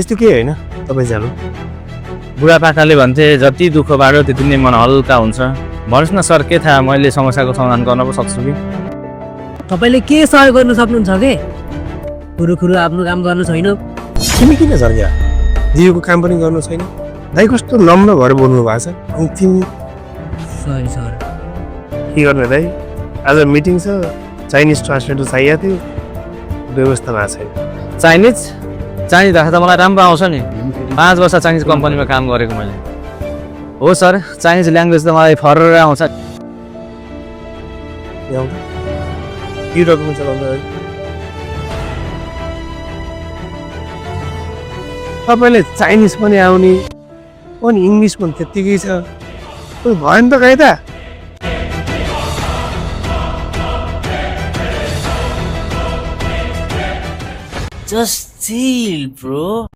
त्यस्तो के होइन तपाईँ जानु। बुढापाकाले भन्थे जति दुःख बाँड्यो त्यति नै मन हल्का हुन्छ। भन्नुहोस् न सर, के थाहा मैले समस्याको समाधान गर्न पो सक्छु कि? तपाईँले के सहयोग गर्न सक्नुहुन्छ के? कुरो आफ्नो काम गर्नु छैन। तिमी किन झर्क्या? दिएको काम पनि गर्नु छैन। दाइ कस्तो नम्र भएर बोल्नु भएको छ। अनि तिमी सरी सर। के गर्ने दाइ? आज मिटिङ छ, चाइनिज ट्रान्सलेटर चाहिएको थियो, व्यवस्था भएको छैन। चाइनिज भाषा त मलाई राम्रो आउँछ नि। 5 वर्ष चाइनिज कम्पनीमा काम गरेको मैले। हो सर, चाइनिज ल्याङ्ग्वेज त मलाई फरर आउँछ। के डकुमेन्ट चलाउँदा तपाईँले चाइनिज पनि आउने अनि इङ्ग्लिस पनि त्यत्तिकै छ। भयो नि त कायदा। Just chill, bro.